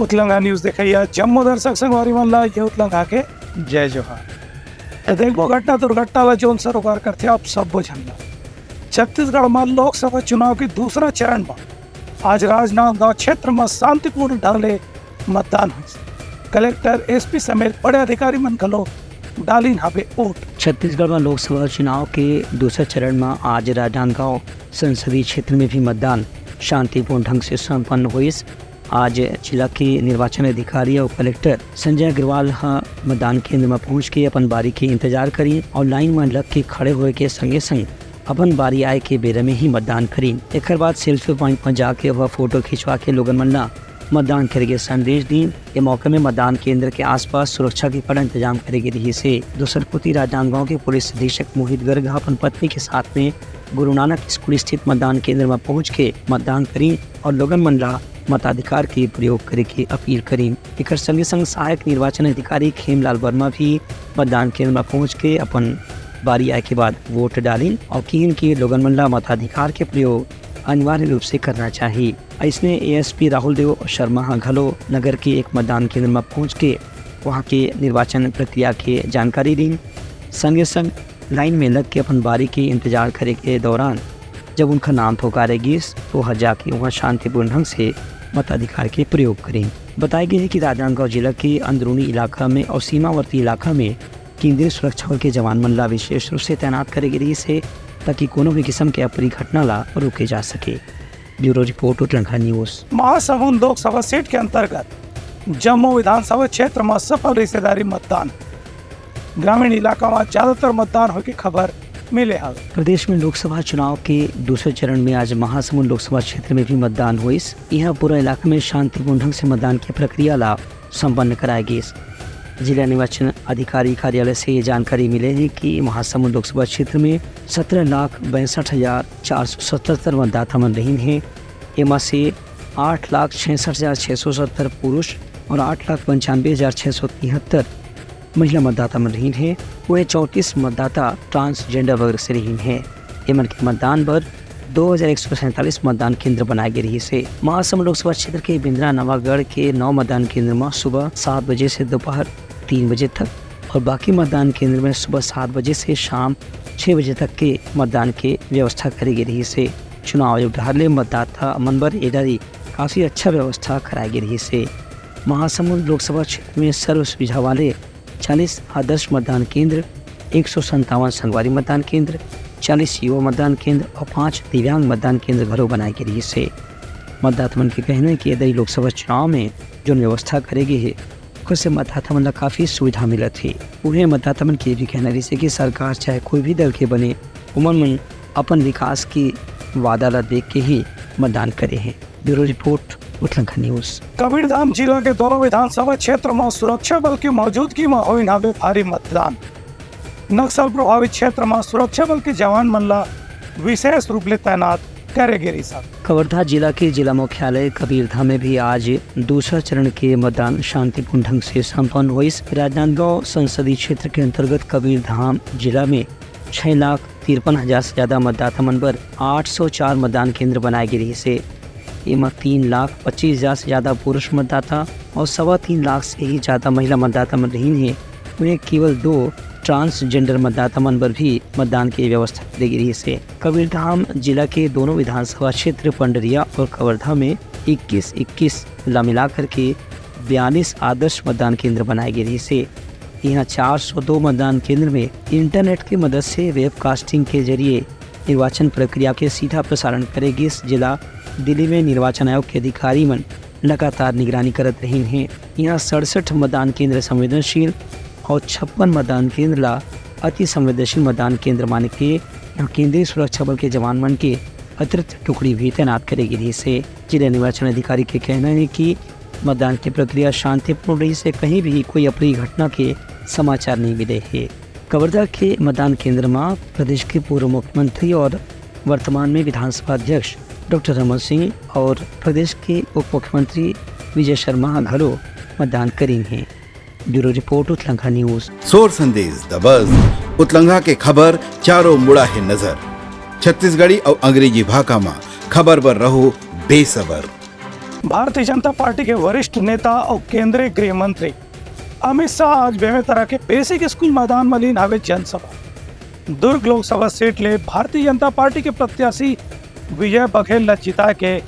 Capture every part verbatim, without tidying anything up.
उतलंगा news देखइया जम्मो दर्शक संगवारी मन ला ये उतलंगा के जय जोहार। त देखबो घटना दुर्घटना ला जोन सरोकार करथे आप सब्बो झन ला। छत्तीसगढ़ म लोकसभा चुनाव के दूसरा चरण म आज राजनांदगांव क्षेत्र म शांतिपूर्ण ढंग ले मतदान होइस। कलेक्टर, एसपी समेत बड़े अधिकारी मन घलो डालिन हवे वोट। छत्तीसगढ़ म लोकसभा चुनाव के दूसरा चरण म आज राजनांदगांव संसदीय क्षेत्र में भी मतदान शांतिपूर्ण ढंग से संपन्न होइस। आज जिला के निर्वाचन अधिकारी और कलेक्टर संजय अग्रवाल ह मतदान केंद्र म पहुंच के अपन बारी के इंतजार करिन और लाइन म लग के खड़े होए के संगे संग अपन बारी आए के बेरा में ही मतदान करिन। एकर बाद सेल्फी पॉइंट म जाके वह फोटो खिंचवा के लोगन मन ला मतदान करे के संदेश दीन। ये मौके में मतदान केंद्र के आसपास सुरक्षा के कड़ा इंतजाम करे गे रिहिस हे। दूसर कोति राजनांदगांव के पुलिस अधीक्षक मोहित गर्ग ह अपन पत्नी के साथ में गुरु नानक स्कूल स्थित मतदान केंद्र म पहुंच के मतदान करिन और लोगन मन ला मताधिकार के प्रयोग करे के अपील करिन। एकर संगे संग सहायक निर्वाचन अधिकारी खेमलाल वर्मा भी मतदान केंद्र म पहुंच के अपन बारी आए के बाद वोट डालिन और किहिन कि लोगन मन ला मताधिकार के प्रयोग अनिवार्य रूप से करना चाही। अइसने एएसपी राहुल देव शर्मा ह घलो नगर के एक मतदान केंद्र म पहुंच के वहां के निर्वाचन प्रक्रिया के जानकारी दीन। संगे संग लाइन में लग के अपन बारी के इंतजार करे के दौरान जब उनका नाम पुकारे गिस, तो वह जाके वहां शांतिपूर्ण ढंग से मताधिकार के प्रयोग करिन। बताया गया है कि राजनांदगांव जिला के अंदरूनी इलाका में और सीमावर्ती इलाका में केंद्रीय सुरक्षा बल के जवान मन ला विशेष रूप से तैनात करे गे रिहिस हे, ताकि कोनो भी किस्म के अप्रिय घटना ला रोके जा सके। ब्यूरो रिपोर्ट, उतलंघा न्यूज। महासमुंद लोकसभा सीट के अंतर्गत जम्मो विधानसभा क्षेत्र म सफल रिश्तेदारी मतदान। ग्रामीण इलाका म ज्यादातर मतदान होए के खबर मिले हवे। प्रदेश में लोकसभा चुनाव के दूसरे चरण में आज महासमुंद लोकसभा क्षेत्र में भी मतदान होइस। यहाँ पूरा इलाका में शांतिपूर्ण ढंग से मतदान की प्रक्रिया ला संपन्न कराए गिस। जिला निर्वाचन अधिकारी कार्यालय से ये जानकारी मिले हे कि महासमुंद लोकसभा क्षेत्र में सत्रह लाख बासठ हजार चार सौ सतहत्तर मतदाता मन रहिन हे। एमा से आठ लाख छियासठ हजार छह सौ सत्तर पुरुष और आठ लाख पंचानवे हजार छह सौ तिहत्तर महिला मतदाता मन रहिन हे। वहीं चौंतीस मतदाता ट्रांसजेंडर वर्ग से रहिन हे। एमन के मतदान बर दो हजार एक सौ सैंतालीस मतदान केंद्र बनाए गे रिहिस हे। महासमुंद लोकसभा क्षेत्र के बिंद्रा नवागढ़ के नौ मतदान केंद्र म सुबह सात बजे से दोपहर तीन बजे तक और बाकी मतदान केंद्र में सुबह सात बजे से शाम छह बजे तक के मतदान के व्यवस्था करे गे रिहिस हे। चुनाव आयोग डहार ले मतदाता मन बर ए डारी काफी अच्छा व्यवस्था कराए गे रिहिस हे। महासमुंद लोकसभा क्षेत्र में सर्व सुविधा वाले चालीस आदर्श मतदान केंद्र, एक सौ संतावन संगवारी मतदान केंद्र, चालीस युवा मतदान केंद्र और पांच दिव्यांग मतदान केंद्र घलो बनाए गे रिहिस हे। मतदाता मन के कहना हे कि ए दई लोकसभा चुनाव में जोन व्यवस्था करे गे हे, ओखर से मतदाता मन ला काफी सुविधा मिलत हे। उहें, मतदाता मन के ये भी कहना रिहिस हे कि सरकार चाहे कोई भी दल के बने, ओमन मन अपन विकास के वादा ला देख के ही मतदान करे हे। ब्यूरो रिपोर्ट, उतलंघा न्यूज। कबीरधाम जिला के दोनों विधानसभा क्षेत्र म सुरक्षा बल के मौजूदगी म होइन हवे भारी मतदान। नक्सल प्रभावित क्षेत्र म सुरक्षा बल के जवान मन ला विशेष रूप ले तैनात करे गे रिहिस हे। कवर्धा जिला के जिला मुख्यालय कबीरधाम में भी आज दूसरा चरण के मतदान शांतिपूर्ण ढंग से संपन्न होइस। राजनांदगांव संसदीय क्षेत्र के अंतर्गत कबीरधाम जिला में छह लाख तिरपन हजार से ज्यादा मतदाता मन बर आठ सौ चार मतदान केंद्र बनाए गे रिहिस हे। एमा तीन लाख पच्चीस हजार से ज्यादा पुरुष मतदाता और सवा तीन लाख से ही ज्यादा महिला मतदाता मन रहिन हे। उहें, केवल दो ट्रांसजेंडर मतदाता मन बर भी मतदान के व्यवस्था करे गे रिहिस हे। कबीरधाम जिला के दोनों विधानसभा क्षेत्र पंडरिया और कवर्धा में इक्कीस इक्कीस ला मिलाकर के बयालीस आदर्श मतदान केंद्र बनाए गे रिहिस हे। यहाँ चार सौ दो मतदान केंद्र में इंटरनेट के मदद से वेबकास्टिंग के जरिए निर्वाचन प्रक्रिया के सीधा प्रसारण करे गिस, जेला दिल्ली में निर्वाचन आयोग के अधिकारी मन लगातार निगरानी करत रहिन हे। यहाँ सड़सठ मतदान केंद्र संवेदनशील और छप्पन मतदान केंद्र ला अति संवेदनशील मतदान केंद्र माने के यहाँ केंद्रीय सुरक्षा बल के जवान मन के अतिरिक्त टुकड़ी भी तैनात करे गे रिहिस हे। जिला निर्वाचन अधिकारी के कहना हे कि मतदान के प्रक्रिया शांतिपूर्ण रहिस हे, कहीं भी कोई अप्रिय घटना के समाचार नहीं मिले हे। कवर्धा के मतदान केंद्र म प्रदेश के पूर्व मुख्यमंत्री और वर्तमान में विधानसभा अध्यक्ष डॉक्टर रमन सिंह और प्रदेश के उप मुख्यमंत्री विजय शर्मा ह घलो मतदान करिन हे। ब्यूरो रिपोर्ट, उतलंघा न्यूज। सोर संदेश द बज, उतलंघा के खबर चारों मुड़ा हे नजर। छत्तीसगढ़ी अउ अंग्रेजी भाखा म खबर बर रहो बेसबर। भारतीय जनता पार्टी के वरिष्ठ नेता अउ केंद्रीय गृह मंत्री अमित शाह आज बेमेतरा के बेसिक स्कूल मैदान म लीन हावे जनसभा। दुर्ग लोकसभा सीट ले भारतीय जनता पार्टी के प्रत्याशी विजय बघेल ल जिताए के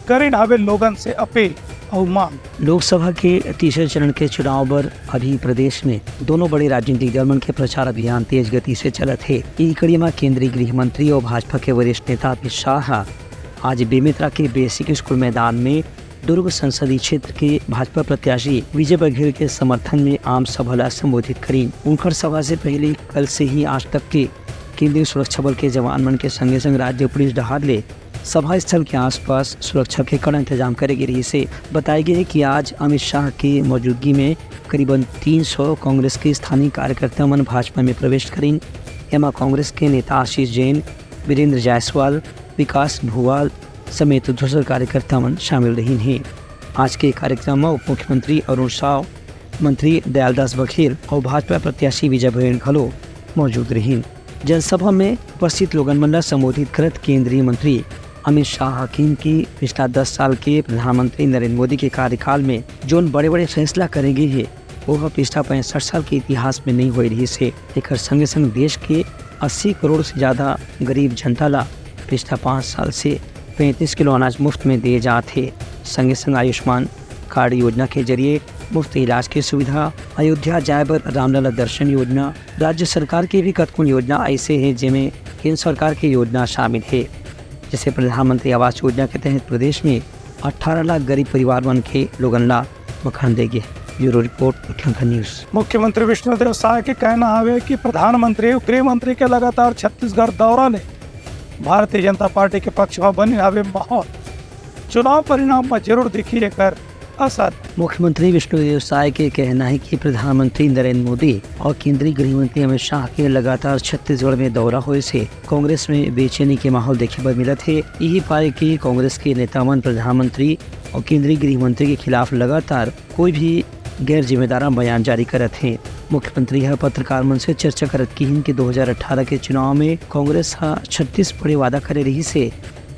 करिन हावे लोगन से अपील अउ मांग। लोकसभा के तीसरे चरण के चुनाव बर अभी प्रदेश में दोनों बड़े राजनीतिक दल मन के प्रचार अभियान तेज गति से चलत हे। इही कड़ी म केंद्रीय गृह मंत्री अउ भाजपा के वरिष्ठ नेता अमित शाह ह आज बेमेतरा के बेसिक स्कूल मैदान में दुर्ग संसदीय क्षेत्र के भाजपा प्रत्याशी विजय बघेल के समर्थन में आम सभा ला संबोधित करीन। उनकर सभा से पहले कल से ही आज तक के केंद्रीय सुरक्षा बल के जवान मन के संगे संग राज्य पुलिस डहार ले सभा स्थल के आसपास सुरक्षा के कड़ा इंतजाम करे गे रहिस हे। बताए गे हे कि आज अमित शाह के मौजूदगी में करीबन तीन सौ कांग्रेस के स्थानीय कार्यकर्ता मन भाजपा में प्रवेश करीन। एमा कांग्रेस के नेता आशीष जैन, वीरेंद्र जायसवाल, विकास भुवाल समेत दूसर कार्यकर्ता मन शामिल रहिन हे। आज के कार्यक्रम म उप मुख्यमंत्री अरुण साव, मंत्री दयालदास बघेल अउ भाजपा प्रत्याशी विजय बघेल घलो मौजूद रहिन। जनसभा में उपस्थित लोगन मन ला संबोधित करत केंद्रीय मंत्री अमित शाह ह किहिन कि पिछला दस साल के प्रधानमंत्री नरेंद्र मोदी के कार्यकाल में जोन बड़े-बड़े फैसला करे गे हे, ओह पिछला पैंसठ साल के इतिहास में नइ होए रिहिस हे। एकर संगे-संग देश के अस्सी करोड़ से ज्यादा गरीब जनता ला पिछला पाँच साल से पैंतीस किलो अनाज मुफ्त में दिए जात हे। संगे-संग आयुष्मान कार्ड योजना के जरिए मुफ्त इलाज के सुविधा, अयोध्या जाए बर रामलला दर्शन योजना, राज्य सरकार के भी कतकोन योजना ऐसे हे, जेमे केंद्र सरकार के योजना शामिल हे। जैसे प्रधानमंत्री आवास योजना के तहत प्रदेश में अठारह लाख गरीब परिवार मन के लोगन ला मकान दे गे। ब्यूरो रिपोर्ट, उठलंखा न्यूज। मुख्यमंत्री विष्णुदेव साय के कहना हवे कि प्रधानमंत्री अउ गृह मंत्री के लगातार छत्तीसगढ़ दौरा ले भारतीय जनता पार्टी के पक्ष म बने हवे माहौल। चुनाव परिणाम म जरूर दिखी एकर असर। मुख्यमंत्री विष्णुदेव साय के कहना हे कि प्रधानमंत्री नरेंद्र मोदी अउ केंद्रीय गृह मंत्री अमित शाह के लगातार छत्तीसगढ़ में दौरा होए से कांग्रेस में बेचैनी के माहौल देखे बर मिलत हे। इही पाए कि कांग्रेस के नेता मन प्रधानमंत्री अउ केंद्रीय गृह मंत्री के खिलाफ लगातार कोई भी गैर जिम्मेदार बयान जारी करत हे। मुख्यमंत्री ह पत्रकार मन से चर्चा करत किहिन कि दो हज़ार अठारह के चुनाव में कांग्रेस ह छत्तीस बड़े वादा करे रिहिस हे,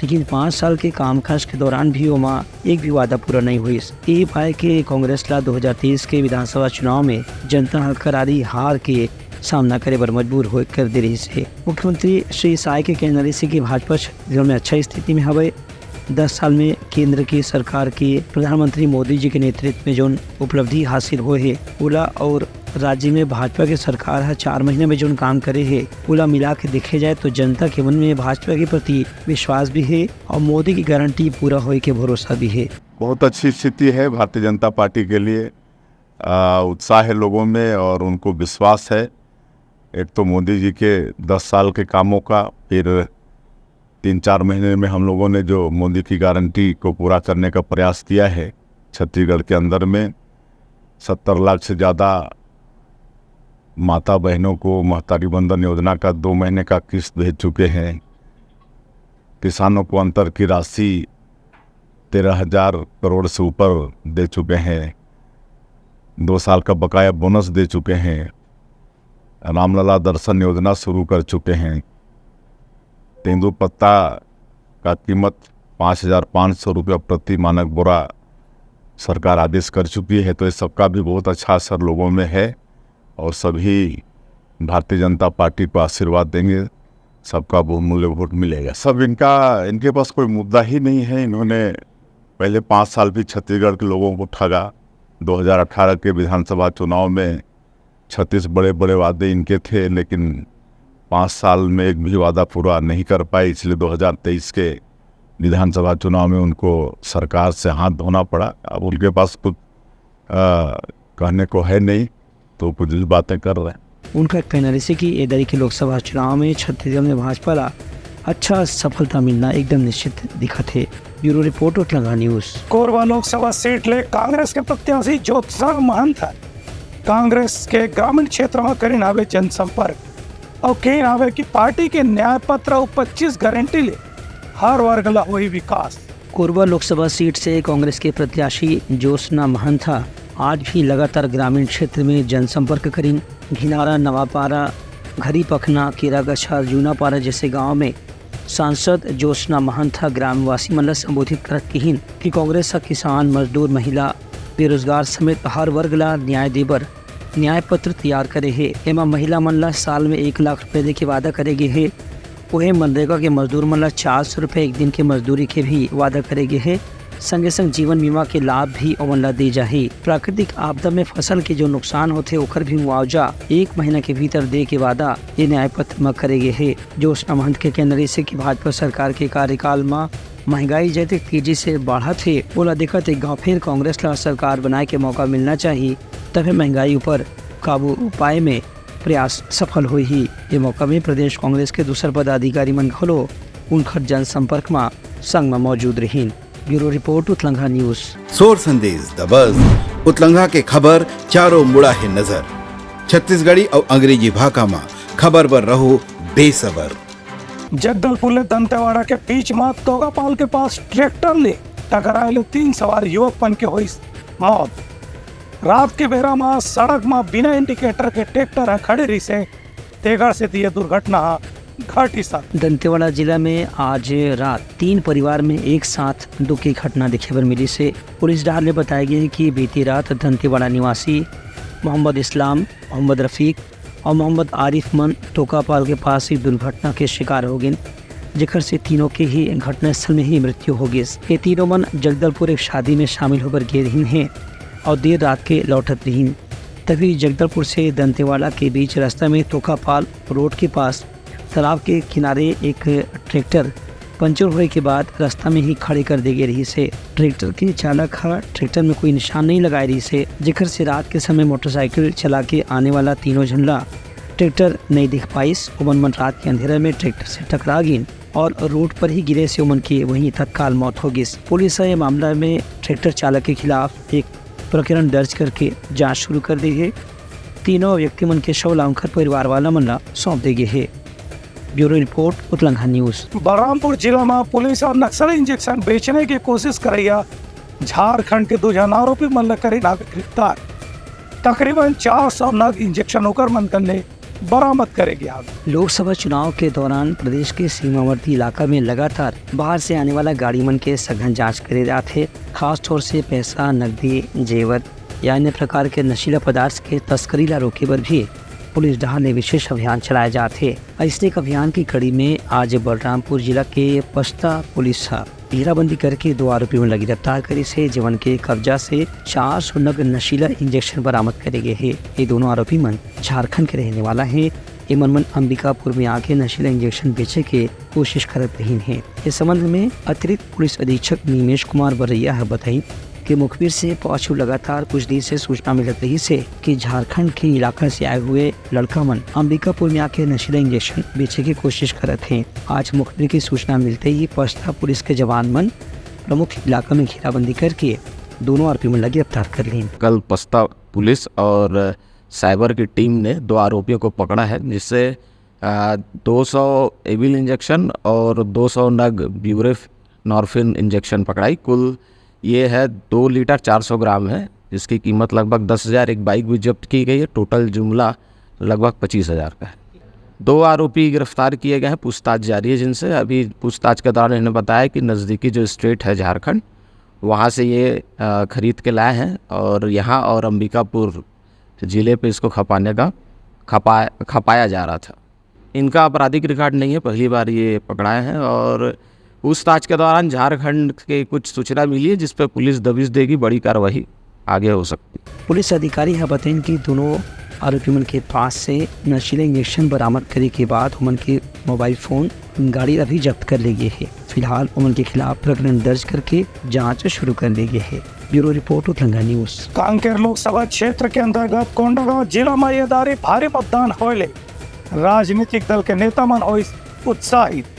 लेकिन पाँच साल के कामकाज के दौरान भी ओमा एक भी वादा पूरा नइ होइस। ए पाए के कांग्रेस ला दो हज़ार तेईस के विधानसभा चुनाव में जनता ह करारी हार के सामना करे बर मजबूर होए कर दे रिहिस हे। मुख्यमंत्री श्री साय के कहना रिहिस हे कि भाजपा छत्तीसगढ़ में अच्छा स्थिति में हवय। दस साल में केंद्र के सरकार के प्रधानमंत्री मोदी जी के नेतृत्व में जोन उपलब्धि हासिल होए हे, ओला और राज्य में भाजपा के सरकार ह चार महीना में जोन काम करे हे, ओला मिला के देखे जाए तो जनता के मन में भाजपा के प्रति विश्वास भी हे और मोदी की गारंटी पूरा होए के भरोसा भी हे। बहुत अच्छी स्थिति है भारतीय जनता पार्टी के लिए। आ, उत्साह है लोगों में और उनको विश्वास है, एक तो मोदी जी के दस साल के कामों का, फिर तीन चार महीने में हम लोगों ने जो मोदी की गारंटी को पूरा करने का प्रयास किया है, छत्तीसगढ़ के अंदर में सत्तर लाख से ज़्यादा माता बहनों को महतारी वंदन योजना का दो महीने का किस्त भेज चुके हैं। किसानों को अंतर की राशि तेरह हज़ार करोड़ से ऊपर दे चुके हैं। दो साल का बकाया बोनस दे चुके हैं। रामलला दर्शन योजना शुरू कर चुके हैं। तेंदू पत्ता का कीमत पाँच हज़ार पाँच सौ रुपया प्रति मानक बोरा सरकार आदेश कर चुकी है, तो ये सबका भी बहुत अच्छा असर लोगों में है और सभी भारतीय जनता पार्टी को आशीर्वाद देंगे, सबका बहुमूल्य वोट मिलेगा। सब इनका, इनके पास कोई मुद्दा ही नहीं है। इन्होंने पहले पाँच साल भी छत्तीसगढ़ के लोगों को ठगा। दो हज़ार अठारह के विधानसभा चुनाव में छत्तीस बड़े बड़े वादे इनके थे, लेकिन पाँच साल में एक भी वादा पूरा नहीं कर पाए, इसलिए दो हज़ार तेईस के विधानसभा चुनाव में उनको सरकार से हाथ धोना पड़ा। अब उनके पास कुछ, आ, कहने को है नहीं, तो कुछ भी बातें कर रहे हैं। उनका कहना रहिसे कि ए दरी के लोकसभा चुनाव में छत्तीसगढ़ में भाजपा ला अच्छा सफलता मिलना एकदम निश्चित दिखत हे। ब्यूरो रिपोर्ट, उठलंगा न्यूज। कोरबा लोकसभा सीट ले कांग्रेस के प्रत्याशी ज्योत्सना महंत ह कांग्रेस के ग्रामीण क्षेत्र म करिन हावे जनसंपर्क अउ कहिन हावे कि पार्टी के न्याय पत्र अउ पच्चीस गारंटी ले हर वर्ग ला होही विकास। कोरबा लोकसभा सीट से कांग्रेस के प्रत्याशी ज्योत्सना महंत ह आज भी लगातार ग्रामीण क्षेत्र में जनसंपर्क करिन। घिनारा, नवापारा, घरीपखना, केरागछा, जूनापारा जैसे गांव में सांसद ज्योत्सना महंत ह ग्रामवासी मन ल संबोधित करत किहिन कि कांग्रेस ह किसान, मजदूर, महिला, बेरोजगार समेत हर वर्ग ल न्याय दे बर न्याय पत्र तैयार करे हे। एमा महिला मन ल साल में एक लाख रुपए दे के वादा करे गे हे। उहे मनरेगा के मजदूर मन ल चार सौ रुपए एक दिन के मजदूरी के भी वादा करे गे हे। संगे संग जीवन बीमा के लाभ भी ओमन ल दे जाही। प्राकृतिक आपदा में फसल के जो नुकसान होथे, ओकर भी मुआवजा एक महीना के भीतर दे के वादा ये न्याय पत्र म करे गे हे। ज्योत्सना महंत के कहना रहिस हे कि भाजपा सरकार के कार्यकाल म महंगाई जतेक तेजी से बढ़त हे, ओला देखत एक घाव फेर कांग्रेस ला सरकार बनाए के मौका मिलना चाही, तभे महंगाई ऊपर काबू पाए में प्रयास सफल होही। ये मौका में प्रदेश कांग्रेस के दूसर पदाधिकारी मन घलो उनखर जनसंपर्क म संग म मौजूद रहिन। ब्यूरो रिपोर्ट, उतलंघा न्यूज। सोर संदेश दबस, उतलंघा के खबर चारों मुड़ा हे नजर। छत्तीसगढ़ी अउ अंग्रेजी भाखा म खबर बर रहो बेसबर। जगदलपुर ले दंतेवाड़ा के बीच म तोकापाल के पास ट्रैक्टर ले टकराए ले तीन सवार युवक मन के होइस मौत। रात के बेरा म सड़क म बिना इंडिकेटर के ट्रैक्टर ह खड़े रहिसे, तेकर सेती ये दुर्घटना ह घटिस। दंतेवाड़ा जिला में आज रात तीन परिवार में एक साथ दुख की घटना देखे बर मिलिस हे। पुलिस डहार ले बताए गे हे कि बीती रात दंतेवाड़ा निवासी मोहम्मद इस्लाम, मोहम्मद रफीक अउ मोहम्मद आरिफ मन तोकापाल के पास ही दुर्घटना के शिकार हो गिन, जेकर से तीनों के ही घटनास्थल में ही मृत्यु हो गिस। ये तीनों मन जगदलपुर एक शादी में शामिल होकर गे रहिन हे अउ देर रात के लौटत रहिन। तभी जगदलपुर से दंतेवाड़ा के बीच रास्ता में तोकापाल रोड के पास तालाब के किनारे एक ट्रैक्टर पंचर होए के बाद रास्ता में ही खड़े कर दे गे रहिस हे। ट्रैक्टर के चालक ह ट्रैक्टर में कोई निशान नहीं लगाए रहिस हे, जेकर से रात के समय मोटरसाइकिल चला के आने वाला तीनों झन ला ट्रैक्टर नहीं दिख पाइस। ओमन मन रात के अंधेरा में ट्रैक्टर से टकरा गिन और रोड पर ही गिरे से ओमन के वहीं तत्काल मौत हो गिस। पुलिस ह ये मामला में ट्रैक्टर चालक के खिलाफ एक प्रकरण दर्ज करके जांच शुरू कर दी है। तीनों व्यक्ति मन के शव ला उनकर परिवार वाला मन ला सौंप दे गे हे। ब्यूरो रिपोर्ट, उतलंघा न्यूज। बलरामपुर जिला म पुलिस ह नक्सली इंजेक्शन बेचने की कोशिश करइया झारखंड के दू झन आरोपी मन ल करिन हावे गिरफ्तार। तकरीबन चार सौ नग इंजेक्शन ओकर मन कर ले बरामद करे गे हावे। लोकसभा चुनाव के दौरान प्रदेश के सीमावर्ती इलाका में लगातार बाहर से आने वाला गाड़ी मन के सघन जांच करे जात हे। खास तौर से पैसा, नकदी, जेवर या अन्य प्रकार के नशीला पदार्थ के तस्करी ला रोके बर भी पुलिस डहार ले विशेष अभियान चलाए जात हे। अइसने एक अभियान की कड़ी में आज बलरामपुर जिला के पस्ता पुलिस ह घेराबंदी करके दो आरोपी मन ला गिरफ्तार करिस हे, जेमन के कब्जा से चार सौ नग नशीला इंजेक्शन बरामद करे गे हे। ये दोनों आरोपी मन झारखंड के रहने वाला हे। एमन मन अंबिकापुर में आके नशीला इंजेक्शन बेचे के कोशिश करत रहिन हे। इस संबंध में अतिरिक्त पुलिस अधीक्षक निमेश कुमार बरैया ह बताइन कि मुखबिर से पाछू लगातार कुछ दिन से सूचना मिलत रहिस हे कि झारखंड के इलाका से आए हुए लड़का मन अंबिकापुर में आके नशीला इंजेक्शन बेचे के कोशिश करत हे। आज मुखबिर की सूचना मिलते ही पस्ता पुलिस के जवान मन प्रमुख इलाका में घेराबंदी करके दोनों आरोपी मन ला गिरफ्तार कर लीन। कल पस्ता पुलिस और साइबर की टीम ने दो आरोपियों को पकड़ा है, जिससे, आ, दो सौ एविल इंजेक्शन और दो सौ नग ब्यूरेफ नॉर्फिन इंजेक्शन पकड़ाई। कुल ये है दो लीटर चार सौ ग्राम है, जिसकी कीमत लगभग दस हज़ार। एक बाइक भी जब्त की गई है। टोटल जुमला लगभग पच्चीस हज़ार का है। दो आरोपी गिरफ्तार किए गए हैं, पूछताछ जारी है जिनसे। अभी पूछताछ के दौरान इन्होंने बताया कि नज़दीकी जो स्टेट है झारखंड, वहाँ से ये, अ, खरीद के लाए हैं और यहाँ और अंबिकापुर जिले पे इसको खपाने का, खपा-, खपाया जा रहा था। इनका आपराधिक रिकॉर्ड नहीं है, पहली बार ये पकड़ाए हैं और पूछताछ के दौरान झारखंड के कुछ सूचना मिली है, जिस पे पुलिस दबिश देगी, बड़ी कार्रवाई आगे हो सकती है। पुलिस अधिकारी ह बतइन कि दोनों आरोपी मन के पास से नशीला इंजेक्शन बरामद करे के बाद ओमन के मोबाइल फोन, गाड़ी अभी जब्त कर ले गे हे। फिलहाल ओमन के खिलाफ प्रकरण दर्ज करके जांच शुरू कर दे गे हे। ब्यूरो रिपोर्ट, उतलंगा न्यूज। कांकेर लोकसभा क्षेत्र के अंतर्गत कोंडागांव जिला म ये दारी भारी मतदान होए ले राजनीतिक दल के नेता मन होइस उत्साहित।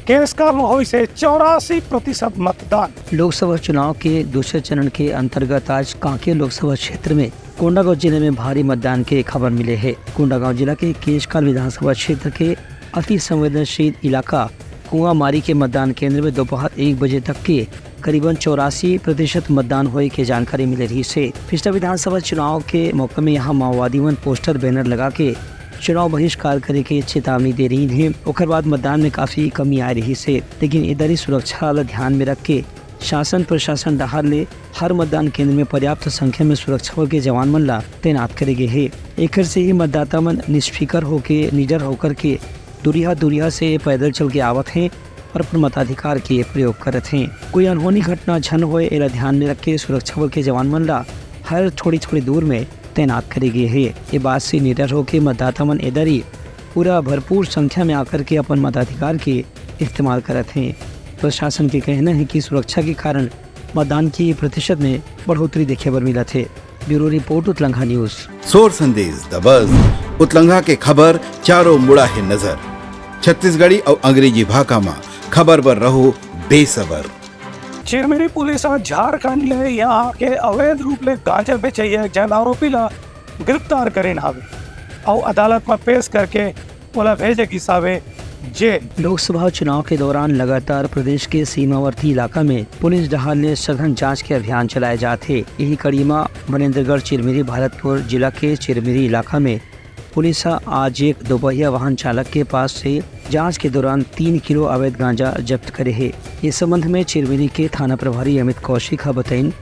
केशकाल म होइस हे चौरासी प्रतिशत मतदान। लोकसभा चुनाव के दूसरे चरण के अंतर्गत आज कांकेर लोकसभा क्षेत्र में कोंडागांव जिले में भारी मतदान के खबर मिले हे। कोंडागांव जिला के केशकाल विधानसभा क्षेत्र के अति संवेदनशील इलाका कुआंमारी के मतदान केंद्र में दोपहर एक बजे तक के करीबन चौरासी प्रतिशत मतदान होए के जानकारी मिले रहिस हे। पिछला विधानसभा चुनाव के मौका में यहाँ माओवादी मन पोस्टर बैनर लगा के चुनाव बहिष्कार करे के चेतावनी दे रहिन हे। ओकर बाद मतदान में काफी कमी आए रहिस हे, लेकिन ए दरी सुरक्षा ला ध्यान में रख के शासन प्रशासन डहार ले हर मतदान केंद्र में पर्याप्त संख्या में सुरक्षा बल के जवान मन ला तैनात करे गे हे। एकर से ही मतदाता मन निष्फिकर होके, निडर होकर के दुरिहा दुरिहा से पैदल चल के आवत हें और अपन मताधिकार के प्रयोग करत हें। कोई अनहोनी घटना झन होए, एला ध्यान में रख के सुरक्षा बल के जवान मन ला हर थोड़ी थोड़ी दूर में तैनात करे गे हे। ये बात से निडर होके मतदाता मन ए दरी पूरा भरपूर संख्या में आकर के अपन मताधिकार के इस्तेमाल करत हें। प्रशासन के कहना है कि सुरक्षा के कारण मतदान के प्रतिशत में बढ़ोतरी देखे बर मिलत हे। ब्यूरो रिपोर्ट, उतलंघा न्यूज। सोर संदेश द बज, उतलंघा के खबर चारों मुड़ा हे नजर। छत्तीसगढ़ी अउ अंग्रेजी भाखा म खबर बर रहो बेसबर। चिरमिरी पुलिस ह झारखंड ले यहाँ के अवैध रूप ले गांजा बेचइया एक झन आरोपी ला गिरफ्तार करिन हावे अउ अदालत म पेश करके ओला भेजे गिस हावे जेल। लोकसभा चुनाव के दौरान लगातार प्रदेश के सीमावर्ती इलाका में पुलिस डहार ले सघन जांच के अभियान चलाए जात हे। यही कड़ी म मनेंद्रगढ़ चिरमिरी भरतपुर जिला के चिरमिरी इलाका में पुलिस ह आज एक दोपहिया वाहन चालक के पास से जांच के दौरान तीन किलो अवैध गांजा जब्त करे हे। इस संबंध में चिरमिरी के थाना प्रभारी अमित कौशिक ह बताइन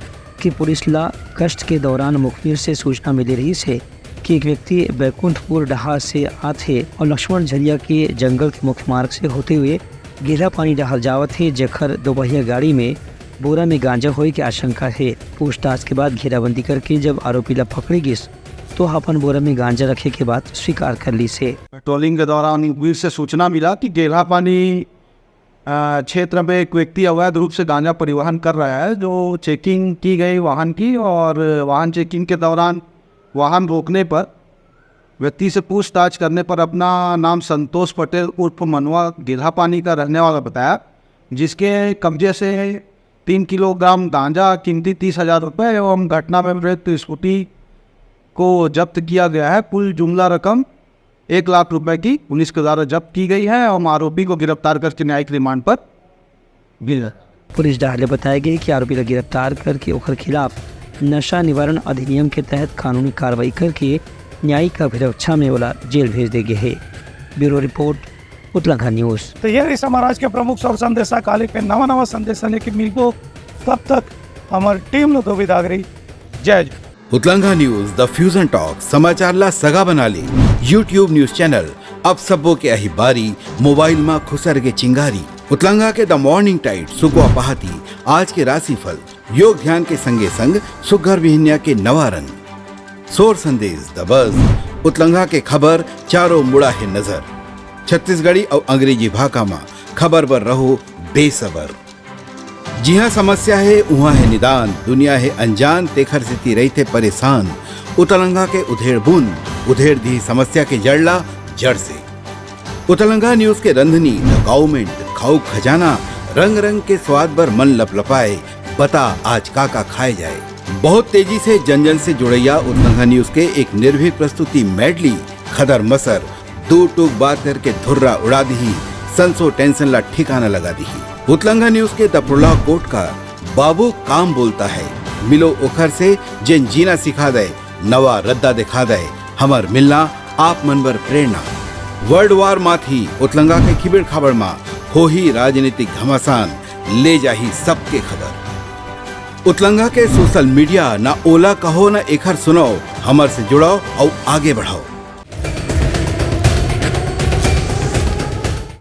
कि पुलिस ला गश्त के दौरान मुखबिर से सूचना मिले रहिस हे कि एक व्यक्ति बैकुंठपुर डहार से आत हे और लक्ष्मण झरिया के जंगल के मुख्य मार्ग से होते हुए गेला पानी डहार जावत हे, जेकर दोपहिया गाड़ी में बोरा में गांजा होए के आशंका हे। पूछताछ के बाद घेराबंदी करके जब आरोपी ला पकड़े गिस, तो अपन बोरा में गांजा रखे के बात स्वीकार कर लीस हे। पेट्रोलिंग के दौरान मुखबिर से सूचना मिला कि गेला पानी, अ, क्षेत्र में एक व्यक्ति अवैध रूप से गांजा परिवहन कर रहा है, जो चेकिंग की गई वाहन की, और वाहन चेकिंग के दौरान वाहन रोकने पर व्यक्ति से पूछताछ करने पर अपना नाम संतोष पटेल उर्फ मनवा गेला पानी का रहने वाला बताया, जिसके कब्जे से तीन किलोग्राम गांजा, कीमती तीस हजार रुपए एवं घटना में प्रयुक्त स्कूटी को जब्त किया गया है। कुल जुमला रकम एक लाख रुपए की पुलिस के द्वारा जब्त की गई है और आरोपी को गिरफ्तार करके न्यायिक रिमांड पर भेजा। पुलिस डहार ले बताए गए कि आरोपी ला गिरफ्तार करके ओकर खिलाफ नशा निवारण अधिनियम के तहत कानूनी कार्रवाई करके न्यायिक अभिरक्षा में ओला जेल भेज दे गए हे। ब्यूरो रिपोर्ट, उतलंघा न्यूज। तो ये रही हमारा आज के प्रमुख सौर संदेशा। काली पे नवा नवा संदेशा लेके मिलबो, तब तक हमारी टीम लो दो विदा करी। जय जोहार। उतलंघा न्यूज, द फ्यूजन टॉक, समाचार ला सगा बना ले। YouTube न्यूज चैनल, अब सबो के अही बारी, मोबाइल मा खुसर के चिंगारी। उतलंघा के द मॉर्निंग टाइट, सुगवा पहाती, आज के राशिफल, योग ध्यान के संगे संग सुग्घर बिहनिया के नवा रंग। सोर संदेश द बज, उतलंघा के खबर चारों मुड़ा हे नजर। छत्तीसगढ़ी अउ अंग्रेजी भाखा मा खबर बर रहो बेसबर। जिहाँ समस्या हे, उहाँ हे निदान, दुनिया हे अनजान, तेखर सेती रहिथे परेशान। उतलंघा के उधेड़ बुन, उधेड़ दिही समस्या के जड़ ला जड़ से। उतलंघा न्यूज के रंधनी, द गाउमेंट, खाऊ खजाना, रंग रंग के स्वाद बर मन लपलपाए, बता आज का का खाए जाए। बहुत तेजी से जन जन से जुड़ैया उतलंघा न्यूज के एक निर्भीक प्रस्तुति मेडली, खदर मसर, दू टूक बात करके धुर्रा उड़ा दिही, संसो टेंशन ला ठिकाना लगा दिही। उतलंघा न्यूज के द प्रोलॉग कोट का बाबू काम बोलता है, मिलो ओखर से जेन जीना सिखा दे, नवा रद्दा दिखा दे, हमर मिलना आप मन बर प्रेरणा। वर्ल्ड वार माथी उतलंघा के खिबेड़ खाबड़ मा होही राजनीतिक घमासान, ले जाही सबके खबर। उतलंघा के सोशल मीडिया, ना ओला कहो ना एखर सुनाओ, हमर से जुड़ाओ अउ आगे बढ़ाओ।